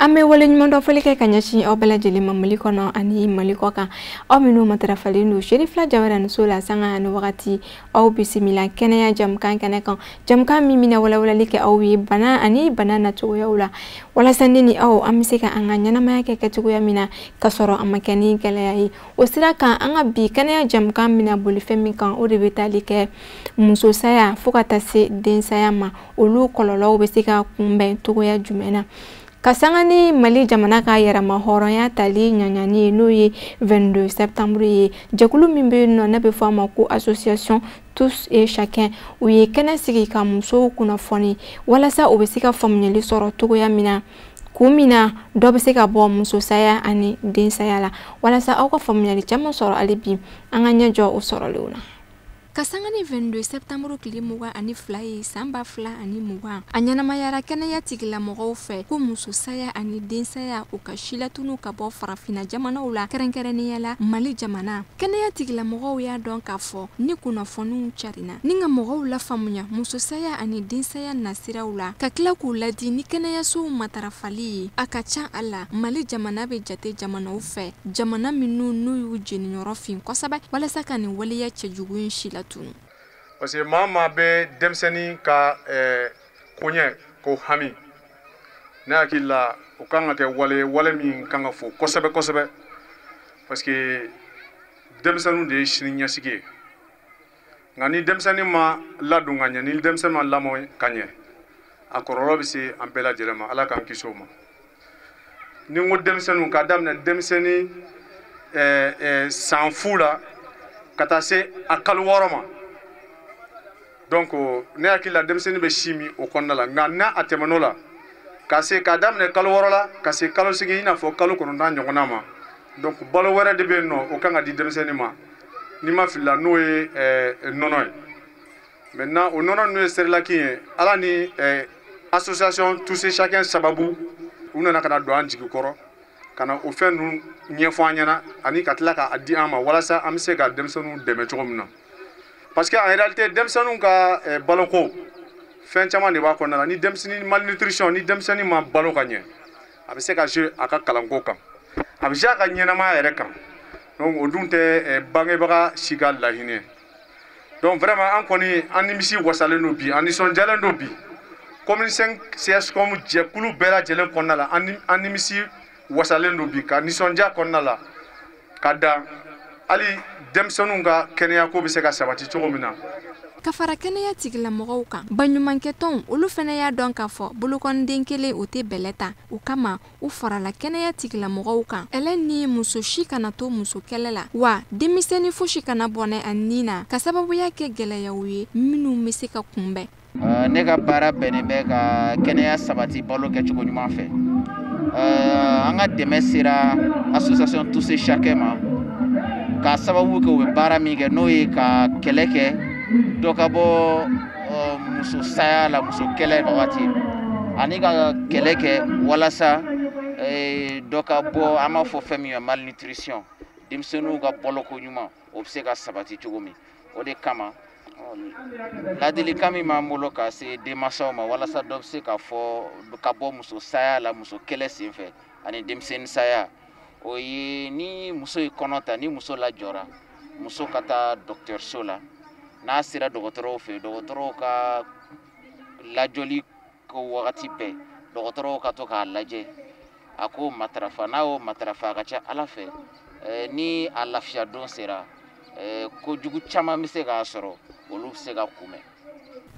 An bɛ waleɲuman dɔ fɔli kɛ ka ɲɛsin aw bɛɛ lajɛlen ma Mali kɔnɔ ani Mali kɔ kan, aw minnu matarafalen don Cherifla Jabaraninso la sanga ani wagati. Aw bisimila kɛnɛya jamukan kɛnɛ kan, jamukan min bɛna walawalali kɛ aw ye bana ani bana nacogoyaw la, walasa ne ni aw an bɛ se ka an ka ɲɛnamaya kɛ kɛcogoya min na ka sɔrɔ a ma kɛ ni gɛlɛya ye. O sira kan, an ka bi kɛnɛya jamukan bɛna boli fɛn min kan, o de bɛ tali kɛ musosaya fo ka taa se densaya ma, olu kɔlɔlɔw bɛ se ka kunbɛn cogoya jumɛn na, ka sanga ni Mali jamana ka yɛrɛma hɔrɔnya tali ɲaɲani ye, n'o ye 22 septembre ye. Jɛkulu min bɛ yen nɔ, ne bɛ fɔ a ma ko Association Tous et Chacun, u ye kɛnɛ sigi ka musow kunnafoni walasa u bɛ se ka faamuyali sɔrɔ cogoya min na, kun min na dɔ bɛ se ka bɔ musosaya ani densaya la. Walasa aw ka faamuyali caman sɔrɔ, hali bi an ka ɲɛ jɔ o sɔrɔlenw na. Ka sanga ni 22 septembre tile 22 ye san 2020, a ɲɛnamayara kɛnɛya tigilamɔgɔw fɛ ko musosaya ani densaya, u ka silatunu ka bɔ farafinna jamanaw la, kɛrɛnkɛrɛnnenya la Mali jamana. Kɛnɛya tigilamɔgɔw y'a dɔn k'a fɔ ni kunnafoniw carina ni ka mɔgɔw lafaamuya musosaya ani densaya nasiraw la, ka tila k'u ladi ni kɛnɛyasow matarafali ye, a ka ca a la Mali jamana bɛ jate jamanaw fɛ, jamana minnu n'u y'u jeniyɔrɔ fin kosɛbɛ walasa ka nin waleya cɛjugu in si latunu. Parce que maa maa bɛ denmisɛnnin ka koɲɛ ko hami, ne hakili la o kan ka kɛ wale, wale min kan ka fo kosɛbɛ kosɛbɛ, parce que denmisɛnninw de ye sini ɲɛsigi ye. Nka ni denmisɛnnin ma ladon ka ɲɛ, ni denmisɛnnin ma lamɔ ka ɲɛ, a kɔlɔlɔ bɛ se an bɛɛ lajɛlen ma. Ala k'an kisi o ma. Ni n ko denmisɛnninw, k'a daminɛ denmisɛnnin san fu la ka taa se a kalo 6 ma. Donc ne hakili la denmisɛnnin bɛ si min o kɔnɔna la, nka n'a a tɛmɛn'o la ka se k'a daminɛ kalo 6 la ka se kalo 8, i n'a fɔ kalo 9 ɲɔgɔnna ma, donc balo wɛrɛ de bɛ yen nɔ, o kan ka di denmisɛnnin ma, n'i ma fili la, n'o ye nɔnɔ ye. Maintenant, o nɔnɔ ninnu ye Cerelac ye. Ala ni Association Tous et Chacun sababu, u nana ka na don an jigi kɔrɔ ka na o fɛn ninnu ɲɛfɔ an ɲɛna ani ka tila k'a di an ma walasa an bɛ se ka denmisɛnninw dɛmɛ cogo min na, parce que en réalité denmisɛnninw ka baloko, fɛn caman de b'a kɔnɔna la. Ni denmisɛnnin malnutrition, ni denmisɛnnin ma balo ka ɲɛ, a bɛ se ka jouer a ka kalanko kan, a bɛ se a ka ɲɛnamaya yɛrɛ kan. Donc o dun tɛ bangebaga si ka laɲini ye. Donc vraiment, an kɔni an nimisi wasalen don bi, an nisɔndiyalen don bi. Commune 5 CSCOM jɛkulu bɛɛ lajɛlen kɔnɔna la, an nimisi wasalen don bi ka nisɔndiya kɔnɔna la ka da hali denmisɛnninw ka kɛnɛyako bɛ se ka sabati cogo min na. Ka fara kɛnɛya tigilamɔgɔw kan, baɲumankɛtɔnw, olu fana y'a dɔn k'a fɔ bolokɔniden kelen o tɛ bɛlɛ ta. O kama u farala kɛnɛya tigilamɔgɔw kan, ɛlɛ ni muso si kana to muso kɛlɛ la, wa denmisɛnnin fosi kana bɔnɛ a nin na ka sababuya kɛ gɛlɛyaw ye minnu bɛ se ka kunbɛn. Ne ka baara bɛnnen bɛ ka kɛnɛya sabati balo kɛcogo ɲuman fɛ. An ka dɛmɛ sera Association Tous et Chacun ma k'a sababu kɛ u bɛ baara min kɛ, n'o ye ka kɛlɛ kɛ dɔ ka bɔ muso saya la, muso kɛlɛ wagati, ani ka kɛlɛ kɛ walasa dɔ ka bɔ, an b'a fɔ fɛn min ma malnutrition, denmisɛnninw ka baloko ɲuman o bɛ se ka sabati cogo min. O de kama ladilikan min b'an bolo ka se denmansaw ma walasa dɔ bɛ se ka fɔ ka bɔ muso saya la, muso kɛlɛ senfɛ ani denmisɛnnin saya, o ye ni muso ye kɔnɔ ta, ni muso lajɔra, muso ka taa dɔgɔtɔrɔso la. N'a sera dɔgɔtɔrɔw fɛ, dɔgɔtɔrɔw ka lajɔli ko wagati bɛɛ, dɔgɔtɔrɔw ka to k'a lajɛ, a k'o matarafa. N'a y'o matarafa, a ka ca Ala fɛ, ni a lafiya don sera, kojugu caman bɛ se k'a sɔrɔ, olu bɛ se ka kunbɛn.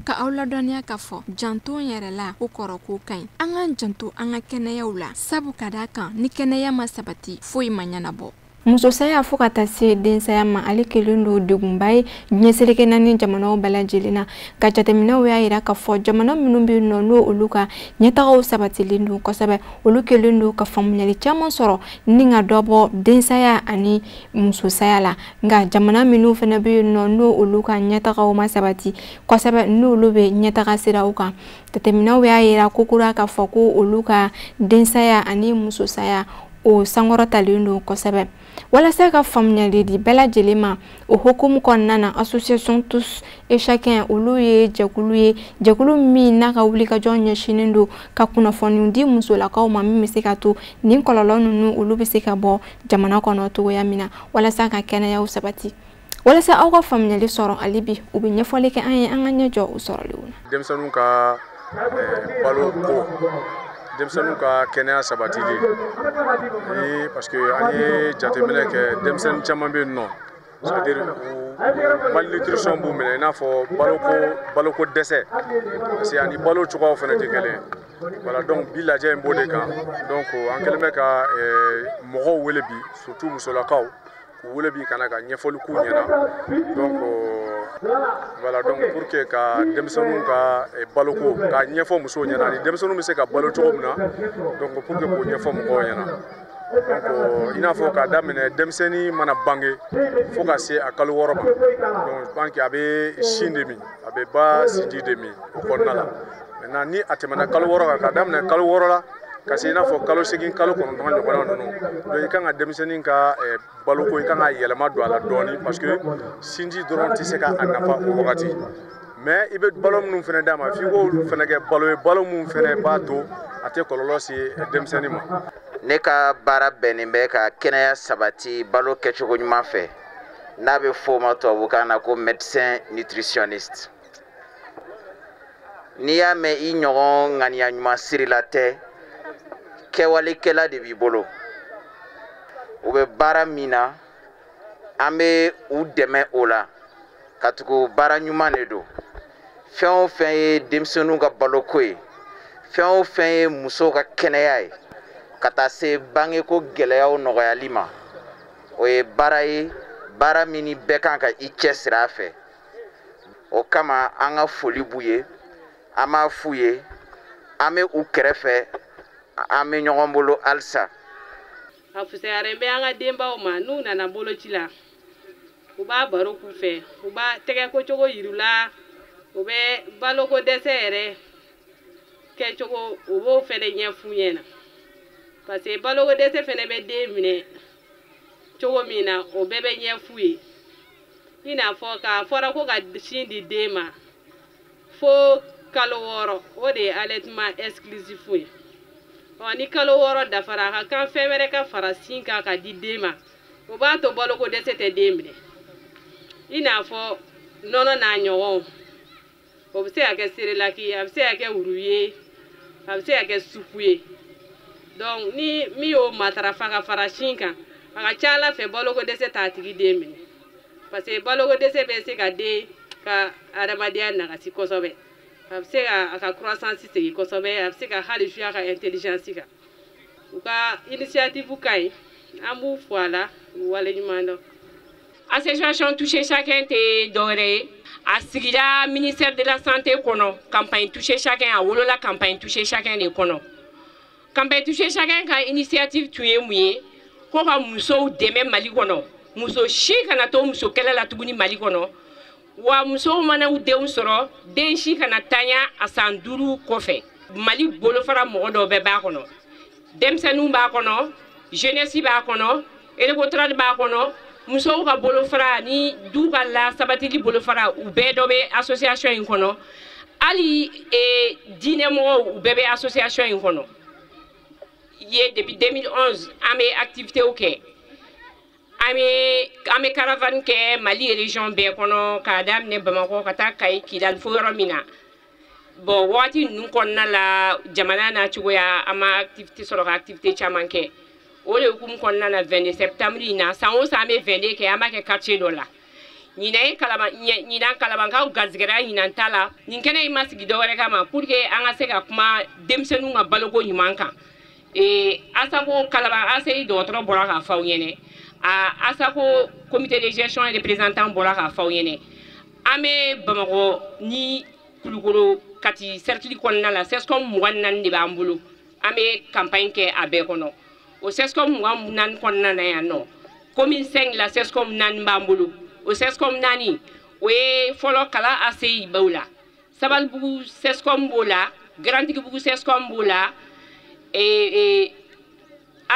Ka aw ladɔnniya k'a fɔ janto yɛrɛ la, o kɔrɔ ko ka ɲi, an k'an janto an ka kɛnɛyaw la, sabu ka d'a kan ni kɛnɛya ma sabati, foyi ma ɲɛnabɔ. Musosaya fo ka taa se densaya ma, ale kelen don degunba ye diɲɛ seleke naani jamanaw bɛɛ lajɛlen na. Ka jateminɛw y'a yira k'a fɔ jamana minnu bɛ yen nɔ, n'o olu ka ɲɛtagaw sabatilen don kosɛbɛ, olu kelen don ka faamuyali caman sɔrɔ ni ka dɔ bɔ densaya ani musosaya la. Nka jamana minnu fana bɛ yen nɔ, n'o olu ka ɲɛtagaw ma sabati kosɛbɛ, n'olu bɛ ɲɛtaga siraw kan, jateminɛw y'a yira kokura k'a fɔ ko olu ka densaya ani musosaya o sankɔrɔtalen don kosɛbɛ. Walasa ka faamuyali di bɛɛ lajɛlen ma, o hukumu kɔnɔna na, association Tous et Chacun olu ye jɛkulu ye, jɛkulu min n'a ka wulikajɔ ɲɛsinnen don ka kunnafoniw di musolakaw ma min bɛ se ka to nin kɔlɔlɔ ninnu olu bɛ se ka bɔ jamana kɔnɔ cogoya min na, walasa ka kɛnɛyaw sabati. Walasa aw ka faamuyali sɔrɔ hali bi, u bɛ ɲɛfɔli kɛ an ye, an ka ɲɛ jɔ u sɔrɔlenw na. Denmisɛnninw ka balo ko, denmisɛnninw ka kɛnɛya sabatili, parce que an ye jateminɛ kɛ, denmisɛnnin caman bɛ yen nɔ, c'est à dire malnutrition b'u minɛ, i n'a fɔ baloko dɛsɛ, parce que ani balo cogoyaw fana tɛ kelen ye. Voilà, donc bi lajɛ in b'o de kan. Donc an kɛlen bɛ ka mɔgɔw wele bi, surtout musolakaw, k'u wele bi ka na ka ɲɛfɔli k'u ɲɛna. Donc voilà, donc pour que ka denmisɛnninw ka baloko k'a ɲɛfɔ musow ɲɛna, ani denmisɛnninw bɛ se ka balo cogo min na, donc pour que k'o ɲɛfɔ mɔgɔw ɲɛna. Donc i n'a fɔ k'a daminɛ denmisɛnnin mana bange fo ka se a kalo 6 ma, donc je pense que a bɛ sin de min, a bɛ ba sinji de min o kɔnɔna la. Maintenant ni a tɛmɛna kalo 6 kan, k'a daminɛ kalo 6 la ka se i n'a fɔ kalo 8, kalo 9 ɲɔgɔnna ninnu, donc i kan ka denmisɛnnin ka baloko, i kan ka yɛlɛma don a la dɔɔni, parce que sinji dɔrɔn tɛ se ka a nafa o wagati. Mais i bɛ balo minnu fana d'a ma, f'i k'olu fana kɛ balo ye, balo minnu fana b'a to a tɛ kɔlɔlɔ se denmisɛnnin ma. Ne ka baara bɛnnen bɛ ka kɛnɛya sabati balo kɛcogo ɲuman fɛ, n'a bɛ f'o ma tubabukan na ko médecin nutritionniste. N'i y'a mɛn i ɲɔgɔn ŋaniya ɲuman sirila tɛ, kɛwalekɛla de b'i bolo. U bɛ baara min na, an bɛ u dɛmɛ o la, ka tugu baara ɲuman de don. Fɛn o fɛn ye denmisɛnninw ka baloko ye, fɛn o fɛn ye musow ka kɛnɛya ye, ka taa se bangeko gɛlɛyaw nɔgɔyali ma, o ye baara ye, baara min ni bɛɛ kan ka i cɛsiri a fɛ. O kama an ka foli b'u ye, an b'a f'u ye, an bɛ u kɛrɛfɛ, an bɛ ɲɔgɔn bolo halisa. A fisayaren bɛ an ka denbaw ma, n'u nana boloci la, u b'a baro k'u fɛ, u b'a tɛgɛkocogo yir'u la, u bɛ baloko dɛsɛ yɛrɛ kɛcogo u b'o fɛnɛ ɲɛf'u ɲɛna, parce que baloko dɛsɛ fɛnɛ bɛ den minɛ cogo min na, o bɛɛ bɛ ɲɛf'u ye. I n'a fɔ k'a fɔra ko ka sin di den ma fo kalo 6, o de ye allaitement exclusif ye. Ɔ ni kalo 6 dafara, a ka kan fɛn wɛrɛ ka fara sin kan ka di den ma, o b'a to baloko dɛsɛ tɛ den minɛ. I n'a fɔ nɔnɔ n'a ɲɔgɔnw, o bɛ se ka kɛ Cerelac ye, a bɛ se ka kɛ wuru ye, a bɛ se ka kɛ supu ye. Donc ni min y'o matarafa ka fara sin kan, a ka ca Ala fɛ baloko dɛsɛ t'a tigi den minɛ, parce que baloko dɛsɛ bɛ se ka den ka adamadenya nagasi kosɛbɛ. A bɛ se ka a ka croissance segin kosɛbɛ, a bɛ se ka hali jouer a ka intelligence kan. U ka initiative ka ɲi, an b'u fo a la, u waleɲuman dɔn. Association Toucher Chacun tɛ dɔwɛrɛ ye, a sigira ministère de la santé kɔnɔ, campagne Toucher Chacun a wolola campagne Toucher Chacun de kɔnɔ. Campagne Toucher Chacun ka initiative tun ye mun ye? Ko ka musow dɛmɛ Mali kɔnɔ, muso si kana to muso kɛlɛ la tuguni Mali kɔnɔ. Wa musow mana u denw sɔrɔ, den si kana tanya a san 5 kɔfɛ. Mali bolofara mɔgɔ dɔw bɛɛ b'a kɔnɔ, denmisɛnninw b'a kɔnɔ, jeunesse b'a kɔnɔ, électoral b'a kɔnɔ, musow ka bolofara ni du ka la sabatili bolofara, u bɛɛ dɔ bɛ association in kɔnɔ. Hali diinɛmɔgɔw u bɛɛ bɛ association in kɔnɔ. Ye depuis 2011 an bɛ activitéw kɛ, an bɛ caravane kɛ Mali région bɛɛ kɔnɔ, k'a daminɛ Bamakɔ ka taa Kayi, Kidali fo yɔrɔ min na. Bon waati ninnu kɔnɔna la, jamana n'a cogoya, an ma activité sɔrɔ ka activité caman kɛ. O de hukumu kɔnɔna na, 22 septembre in na, san o san an bɛ 22 kɛ, an b'a kɛ quartier dɔ la. Ɲinan ye Kalaban, ɲinan Kalabankaw garijɛgɛra ɲinan ta la. Nin kɛnɛ in ma sigi dɔwɛrɛ kama pour que an ka se ka kuma denmisɛnninw ka baloko ɲuman kan. Asako Kalaban ACI dɔgɔtɔrɔ bɔra k'a fɔ aw ɲɛna, a Asako comité de gestion représentant bɔra k'a fɔ aw ɲɛna. An bɛ Bamakɔ ni Kulukoro, Kati cercle kɔnɔna la, CSCOM 24 de b'an bolo, an bɛ campagne kɛ a bɛɛ kɔnɔ. O CSCOM 24 kɔnɔna na yan nɔ, commune 5 la CSCOM 4 b'an bolo. O CSCOM 4, o ye fɔlɔ Kala ACI b'o la, Sabalibugu CSCOM b'o la, Garantigibugu CSCOM b'o la,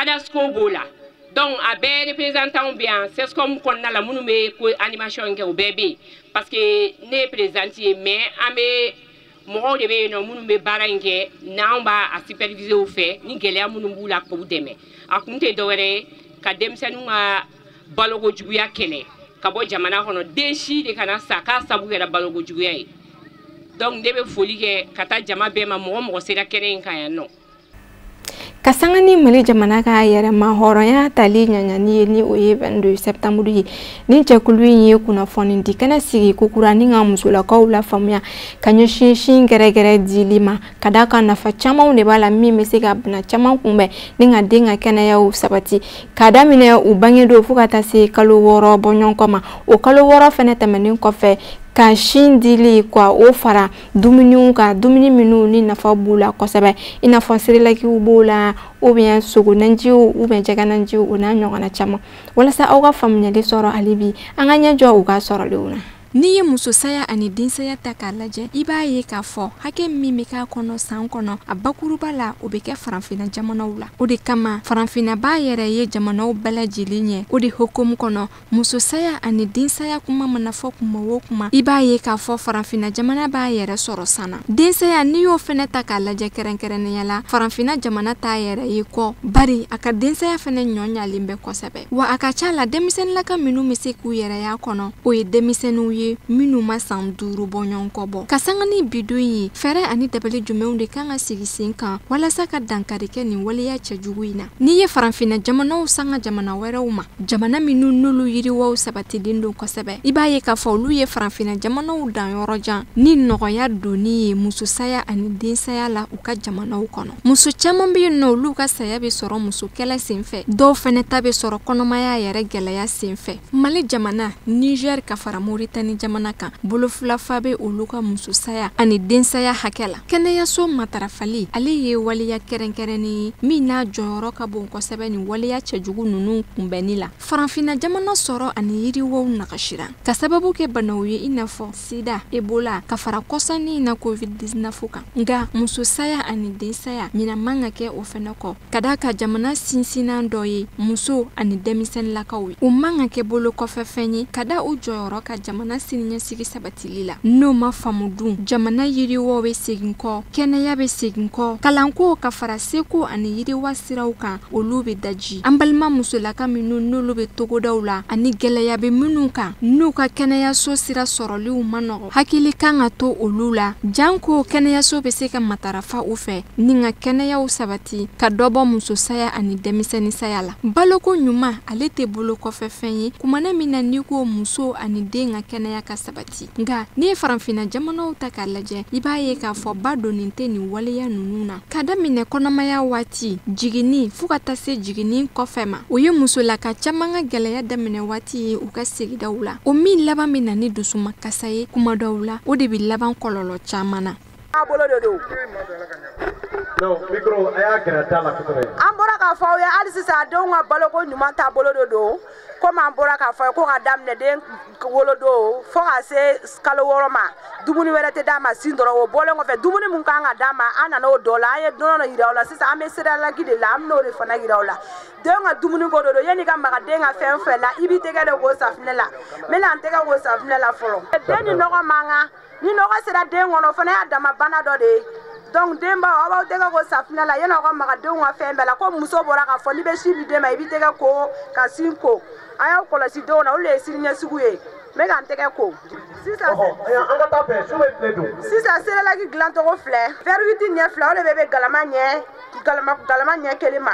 ADASCO b'o la. Donc a bɛɛ représentant bɛ yan CSCOM kɔnɔna la minnu bɛ ko animation kɛ o bɛɛ bɛ yen parce que ne ye présidente ye mais an bɛ mɔgɔw de bɛ yen nɔ minnu bɛ baara in kɛ n'anw b'a superviser u fɛ ni gɛlɛya minnu b'u la k'u dɛmɛ. A kun tɛ dɔwɛrɛ ye ka denmisɛnninw ka balokojuguya kɛlɛ ka bɔ jamana kɔnɔ, den si de kana sa k'a sabu kɛra balokojuguya ye. Donc ne bɛ foli kɛ ka taa jama bɛɛ ma, mɔgɔ mɔgɔ sera kɛnɛ in kan yan nɔ. Ka sanga ni Mali jamana ka yɛrɛma hɔrɔnya tali ɲaɲani ye ni o ye 22 septembre ye, ni jɛkulu in ye kunnafoni di kɛnɛ sigi kokura ni ka musolakaw la faamuya ka ɲɛsin sin gɛrɛgɛrɛ dili ma, ka d'a kan nafa camanw de b'a la min bɛ se ka bana caman kunbɛn ni ka den ka kɛnɛyaw sabati, k'a daminɛ u bange don fo ka taa se kalo 6 bɔɲɔgɔnkɔ ma. O kalo 6 fɛnɛ tɛmɛnen kɔfɛ, ka sin dili ka o fara dumuniw kan, dumuni minnu ni nafa b'u la kosɛbɛ, i n'a fɔ Cerelac b'o la ou bien sogonanjiw ou bien jɛgɛnanjiw o n'a ɲɔgɔnna caman. Walasa aw ka faamuyali sɔrɔ hali bi, an ka ɲɛ jɔ u ka sɔrɔlenw na. N'i ye musosaya ani densaya ta k'a lajɛ, i b'a ye k'a fɔ hakɛ min bɛ k'a kɔnɔ san kɔnɔ, a bakuruba la o bɛ kɛ farafinna jamanaw la. O de kama farafinna b'a yɛrɛ ye jamanaw bɛɛ lajɛlen ɲɛ. O de hukumu kɔnɔ, musosaya ani densaya kuma mana fɔ kuma o kuma, i b'a ye k'a fɔ farafinna jamana b'a yɛrɛ sɔrɔ san na. Densaya, n'i y'o fɛnɛ ta k'a lajɛ kɛrɛnkɛrɛnnenya la, farafinna jamana t'a yɛrɛ ye kɔ, bari a ka densaya fɛnɛ ɲɔ ɲalen bɛ kosɛbɛ. Wa a ka ca la, denmisɛnninlaka minnu bɛ se k'u yɛrɛ y'a kɔnɔ, o ye denmisɛnninw ye minnu ma san 5 bɔ ɲɔgɔn kɔ bɔ. Ka sanga ni bidon ye, fɛɛrɛ ani dabali jumɛnw de kan ka sigi sen kan walasa ka dankari kɛ nin waleya cɛjugu in na? N'i ye farafinna jamanaw sanga jamana wɛrɛw ma, jamana minnu n'olu yiriwaw sabatilen don kosɛbɛ, i b'a ye k'a fɔ olu ye farafinna jamanaw dan yɔrɔ jan ni nɔgɔya donni ye musosaya ani densaya la u ka jamanaw kɔnɔ. Muso caman bɛ yen nɔ, olu ka saya bɛ sɔrɔ muso kɛlɛ senfɛ, dɔw fɛnɛ ta bɛ sɔrɔ kɔnɔmaya yɛrɛ gɛlɛya senfɛ. Mali jamana, Niger ka fara Moritani jamana kan, bolofilafa bɛ olu ka musosaya ani densaya hakɛ la. Kɛnɛyaso matarafali, ale ye waleya kɛrɛnkɛrɛnnen ye min n'a jɔyɔrɔ ka bon kosɛbɛ nin waleya cɛjugu ninnu kunbɛnni la. Farafinna jamana sɔrɔ ani yiriwaw nagasira ka sababu kɛ banaw ye i n'a fɔ sida, Ebola ka fara kɔsanni na COVID-19 kan. Nka musosaya ani densaya ɲinan man ka kɛ o fɛnɛ kɔ, ka d'a ka jamana sinsinnan dɔ ye muso ani denmisɛnninlakaw ye. U man ka kɛ bolo kɔfɛ fɛn ye ka da u jɔyɔrɔ ka jamana siniɲɛsigi sabatili la. N'o ma faamu dun, jamana yiriwaw bɛ segin kɔ, kɛnɛya bɛ segin kɔ, kalanko ka fara seko ani yiriwa siraw kan, olu bɛ daji. An balima musolaka minnu n'olu bɛ togodaw la ani gɛlɛya bɛ minnu kan, n'u ka kɛnɛyaso sira sɔrɔliw ma nɔgɔ, hakili kan ka to olu la, janko kɛnɛyaso bɛ se ka matarafa u fɛ ni ka kɛnɛyaw sabati ka dɔ bɔ musosaya ani denmisɛnninsaya la. Baloko ɲuman, ale tɛ bolo kɔfɛ fɛn ye kumana min na n'i ko muso ani den ka kɛnɛya ka sabati. Nka n'i ye farafinna jamanaw ta k'a lajɛ, i b'a ye k'a fɔ ba donnen tɛ nin waleya ninnu na. Ka daminɛ kɔnɔmaya waati, jiginni fo ka taa se jiginni kɔfɛ ma, o ye musolaka caman ka gɛlɛya daminɛ waati ye u ka sigidaw la. O min laban bɛ na ni dusumakasa ye kuma dɔw la, o de bɛ laban kɔlɔlɔ caman na. Bolo de don. An bɔra k'a fɔ aw ye hali sisan, denw ka baloko ɲuman taabolo de don. Komi an bɔra k'a fɔ ko ka daminɛ den wolodon fo ka se kalo 6 ma, dumuni wɛrɛ tɛ d'a ma, sin dɔrɔn. O bɔlen kɔfɛ, dumuni mun kan ka d'a ma, an nana o dɔ la. An ye nɔnɔ dɔ yira aw la. Sisan an bɛ Cerelac de la, an bɛn'o de fana yira aw la. Den ka dumuni ko de don. Yanni ka maga den ka fɛn fɛn la, i b'i tɛgɛ de ko safunɛ la. N bɛna n tɛgɛ ko safunɛ la fɔlɔ. Den ni nɔgɔ man kan. Ni nɔgɔ sera den kɔnɔ, o fana y'a dama bana dɔ de ye. Donc denbaw, aw b'aw tɛgɛ ko safunɛ la yanni aw ka maga denw ka fɛn bɛɛ la. Ko muso bɔra k'a fɔ, n'i bɛ sin di den ma, i b'i tɛgɛ ko ka sin ko. A y'aw kɔlɔsi denw na, olu de ye siniɲɛsugu ye. N bɛ ka n tɛgɛ ko sisan. Sisan Cerelac dilancogo filɛ. Verre 8 ɲɛ 2, o de bɛ bɛn galama ɲɛ 1 ma.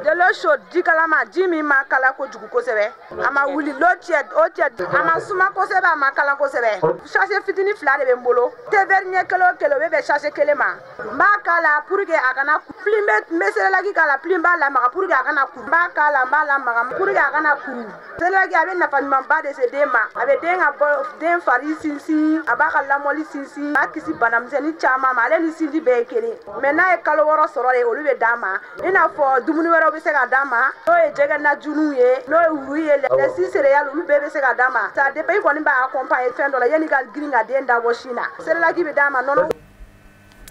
De l'eau chaude, ji kalama, ji min ma kala kojugu kosɛbɛ, a ma wuli, l'eau tiède, eau tiède, a ma suma kosɛbɛ, a ma kala kosɛbɛ. Sachet fitinin 2 de bɛ n bolo. Thé vert ɲɛ 1 o 1, o bɛ bɛn sachet 1 ma. N b'a k'a la pour que a kana, plus n bɛ Cerelac k'a la, plus n b'a lamaga pour que a kana kuru. N b'a k'a la, n b'a lamaga pour que a kana kuru. Cerelac, a bɛ nafa ɲumanba de se den ma. A bɛ den ka den fari sinsin, a b'a ka lamɔli sinsin, a b'a kisi banamisɛnnin caman ma. Ale ni sinji bɛɛ ye kelen, mais n'a ye kalo 6 sɔrɔ de, olu bɛ d'a ma. I n'a fɔ dumuni wɛrɛw bɛ se ka d'a ma, n'o ye jɛgɛ najuniw ye, n'o ye wuru ye, les six céréales, olu bɛɛ bɛ se ka d'a ma. Ça dépend, i kɔni b'a accompagner fɛn dɔ la yanni ka girin ka den dabɔ sin na. Cerelac bɛ d'a ma, nɔnɔ.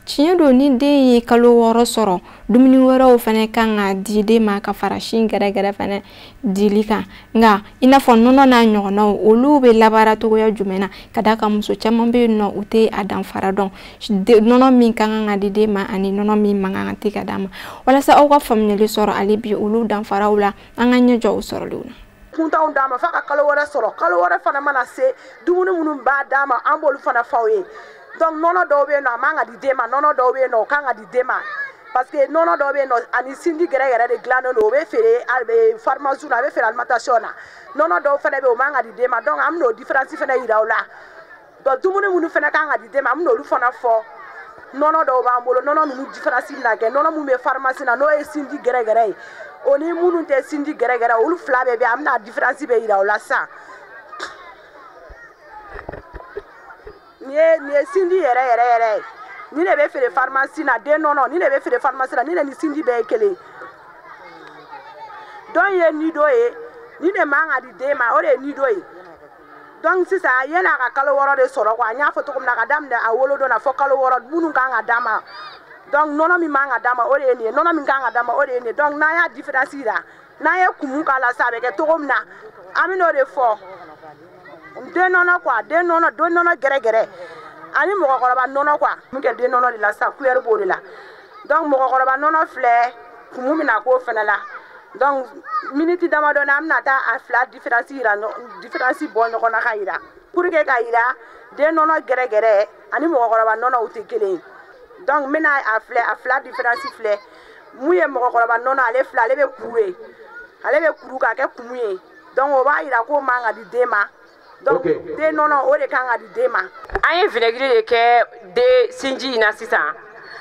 Tiɲɛ don, ni den ye kalo 6 sɔrɔ, dumuni wɛrɛw fana kan ka di den ma ka fara sin gɛrɛgɛrɛ fana dili kan. Nka i n'a fɔ nɔnɔ n'a ɲɔgɔnnaw, olu bɛ labaara cogoya jumɛn na? Ka d'a kan muso caman bɛ yen nɔ, u tɛ a danfara dɔn nɔnɔ min ka kan ka di den ma ani nɔnɔ min man kan ka tɛ ka d'a ma. Walasa aw ka faamuyali sɔrɔ hali bi olu danfaraw la, an ka ɲɛ jɔ o sɔrɔlenw na. Kuntanw d'a ma f'a ka kalo wɛrɛ sɔrɔ. Kalo wɛrɛ fana mana se, dumuni minnu b'a d'a ma, an b'olu fana f'aw ye. Donc nɔnɔ dɔw bɛ yen nɔ, a man ka di den ma. Nɔnɔ dɔw bɛ yen nɔ, o kan ka di den ma, parce que nɔnɔ dɔw bɛ yen nɔ, ani sinji gɛrɛ yɛrɛ de dilannen don. O bɛ feere pharmacie na, a bɛ feere alimentation na. Nɔnɔ dɔw fana bɛ yen, o man ka di den ma. Donc an bɛn'o différence fana yira aw la. Donc dumuni minnu fana kan ka di den ma, an bɛn'olu fana fɔ. Nɔnɔ dɔw b'an bolo, nɔnɔ ninnu différence bɛna kɛ. Nɔnɔ minnu bɛ pharmacie na, n'o ye sinji gɛrɛgɛrɛ ye, o ni minnu tɛ sinji gɛrɛgɛrɛ, olu fila bɛɛ bɛ yen. An bɛna différence bɛ yira aw la sisan. Nin ye sinji yɛrɛ yɛrɛ yɛrɛ ye. Nin de bɛ feere pharmacie na, den nɔnɔ nin de bɛ feere pharmacie na. Nin de ni sinji bɛɛ ye kelen. Dɔn ye nido ye, nin de man ka di den ma, o de ye nido ye. Donc sisan yanni a ka kalo 6 de sɔrɔ quoi, n y'a fɔ cogo min na, ka daminɛ a wolodon na fɔ kalo 6, minnu kan ka d'a ma. Donc nɔnɔ min man ka d'a ma, o de ye nin ye. Nɔnɔ min kan ka d'a ma, o de ye nin ye. Donc n'an y'a différence yira, n'an ye kumu k'a la sisan, a bɛ kɛ cogo min na, an bɛ n'o de fɔ. Den nɔnɔ quoi, den nɔnɔ gɛrɛgɛrɛ ani mɔgɔkɔrɔba nɔnɔ quoi. Mun kɛ den nɔnɔ de la sisan, cuillère b'o de la. Donc mɔgɔkɔrɔba nɔnɔ filɛ, kumu bɛna k'o fana la. Donc miniti damadɔni, an bɛna taa a fila différence yira, différence bɔ ɲɔgɔn na ka yira, pour que ka yira den nɔnɔ gɛrɛgɛrɛ ani mɔgɔkɔrɔba nɔnɔ u tɛ kelen ye. Donc n bɛna a filɛ, a fila différence filɛ. Mun ye mɔgɔkɔrɔba nɔnɔ, ale filɛ, ale bɛ kuru ye, ale bɛ kuru k'a kɛ kumu ye. Donc o b'a yira k'o man ka di den ma. Donc den nɔnɔ, o de kan ka di den ma. An ye vinaigre de kɛ den sinji in na sisan,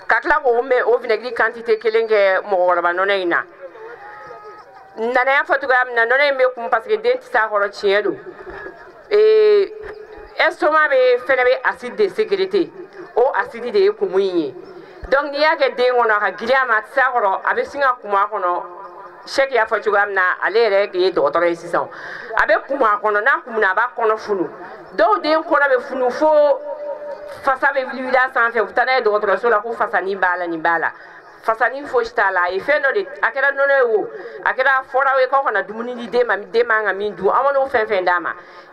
ka tila k'o o vinaigre quantité kelen kɛ mɔgɔkɔrɔba nɔnɔ in na. Nana y'a fɔ cogoya min na, nɔnɔ in bɛ kun parce que den tɛ s'a kɔrɔ, tiɲɛ don. Estomac bɛ fɛnɛ bɛ acide de sécréter, o acide de ye kumu in ye. Donc n'i y'a kɛ den kɔnɔ, a ka girin a ma, a tɛ s'a kɔrɔ, a bɛ sin ka kumu a kɔnɔ. Sɛki y'a fɔ cogoya min na, ale yɛrɛ ye dɔgɔtɔrɔ ye sisan. A bɛ kumu a kɔnɔ, n'a kumuna, a b'a kɔnɔ funu. Dɔw den kɔnɔ bɛ funu fo fasa bɛ wuli a sanfɛ, u bɛ taa n'a ye dɔgɔtɔrɔso la ko fasani b'a la, nin b'a la. Fasani fosi t'a la, a ye fɛn dɔ de, a kɛra nɔnɔ ye o, a kɛra fɔra ye k'aw kana dumuni di den ma, den man ka min dun, aw man'o fɛn fɛn d'a ma,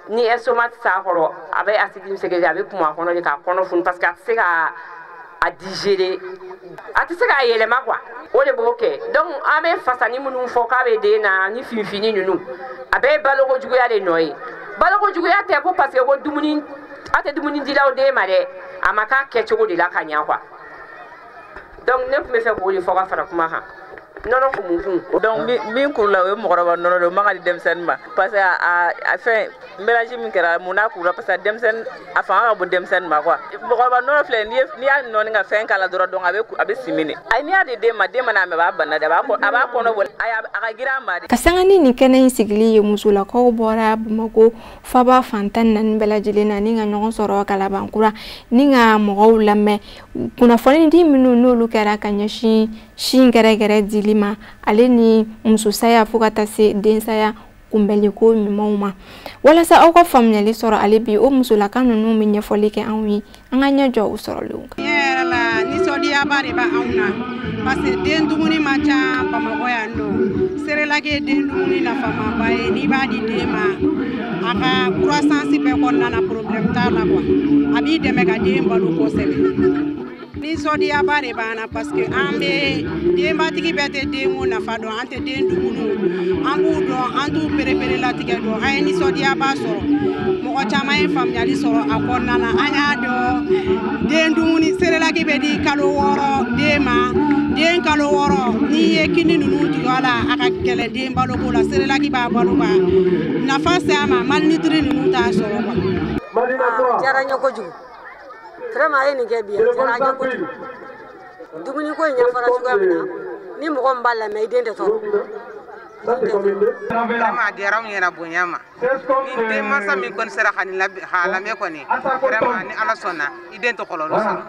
ni estomac tɛ s'a kɔrɔ, a bɛ acide min sécréter, a bɛ kumu a kɔnɔ de k'a kɔnɔ funu, parce que a tɛ se ka a digérer, a tɛ se k'a yɛlɛma quoi, o de b'o kɛ. Donc an bɛ fasani minnu fɔ k'a bɛ den na ni finfini ninnu, a bɛɛ ye balokojuguya de nɔ ye. Balokojuguya tɛ ko parce que ko dumuni, aw tɛ dumuni dilaw den ma dɛ, a ma k'a kɛcogo de la ka ɲa quoi. Donc ne tun bɛ fɛ k'o de fɔ ka fara kuma kan. Nɔnɔ kumukun. Donc min kurula, o ye mɔgɔkɔrɔba nɔnɔ de ye, o man ka di denmisɛnnin ma, parce que a fɛn mélange min kɛra, mun n'a kurula, parce que denmisɛnnin a fanga ka bon denmisɛnnin ma quoi. Mɔgɔkɔrɔba nɔnɔ filɛ, n'i y'a nɔɔni ka fɛn k'a la dɔrɔn, donc a bɛ simi de. Ayi, n'i y'a di den ma, den mana mɛn, a b'a bana de, a b'a kɔnɔ boli, ayi, a ka girin a ma de. Ka sanga ni nin kɛnɛ in sigili ye, musolakaw bɔra Bamakɔ faba fan 14 bɛɛ lajɛlen na ni ka ɲɔgɔn sɔrɔ Kalabankura ni ka mɔgɔw lamɛn kunnafoni di minnu n'olu kɛra ka ɲɛsin sin gɛrɛgɛrɛ dili ma, ale ni musosaya fo ka taa se densaya kunbɛliko ɲumanw ma. Walasa aw ka faamuyali sɔrɔ ale bi, o musolaka ninnu bɛ ɲɛfɔli kɛ anw ye, an ka ɲɛ jɔ o sɔrɔlenw kan. Tiɲɛ yɛrɛ la, nisɔndiyaba de bɛ anw na, parce que den dumuni man ca Bamakɔ yan nɔ. Cérélac ye den dumuni nafamaba ye, n'i b'a di den ma, a ka croissance bɛɛ kɔnɔna na, problème t'a la quoi. A b'i dɛmɛ ka den balo kosɛbɛ. Nisɔndiyaba de b'an na, parce que an bɛ denbatigi bɛɛ tɛ denko nafa dɔn, an tɛ den dumuniw, an b'u dɔn, an t'u perepere latigɛ dɔn. An ye nisɔndiyaba sɔrɔ, mɔgɔ caman ye faamuyali sɔrɔ a kɔnɔna na. An y'a dɔn den dumuni Cérélac bɛ di kalo 6 den ma, den kalo 6 n'i ye kini ninnu tigɛ a la, a ka gɛlɛn den baloko la. Cérélac b'a balo ka nafa se a ma, malnutri ninnu t'a sɔrɔ quoi. A diyara n ye kojugu. Vraiment, a ye nin kɛ bi, a diyara an ye kojugu. Dumuni ko in ɲɛfɔra cogoya min na, ni mɔgɔ min b'a lamɛn, i den tɛ tɔɔrɔ. Vraiment, a diyara anw yɛrɛ bonya ma. Ni denmansa min kɔni sera ka nin k'a lamɛn kɔni, vraiment ni Ala sɔnna, i den tɛ kɔlɔlɔ sɔrɔ.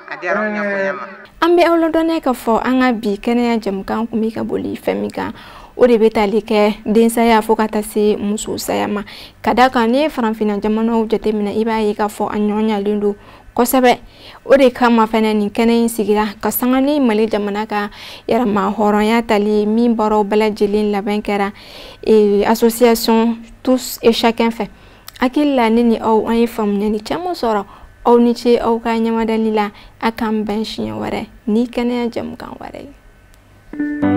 A diyara anw ɲɛ bonya ma. An bɛ aw ladɔnniya k'a fɔ an ka bi kɛnɛya jɛmukan kun bɛ ka boli fɛn min kan, o de bɛ tali kɛ densaya fo ka taa se musosaya ma. Ka d'a kan, n'i ye farafinna jamanaw jateminɛ, i b'a ye k'a fɔ a ɲɔɲalen don Kosɛbɛ. O de kama fɛnɛ nin kɛnɛ in sigira ka sanga ni Mali jamana ka yɛrɛma hɔrɔnya tali min baaraw bɛɛ lajɛlen labɛn kɛra association Tous et Chacun fɛ. Hakili la ne ni aw an ye faamuyali caman sɔrɔ. Aw ni ce aw ka ɲɛmadali la. A k'an bɛn siɲɛ wɛrɛ ni kɛnɛya jɛmukan wɛrɛ ye.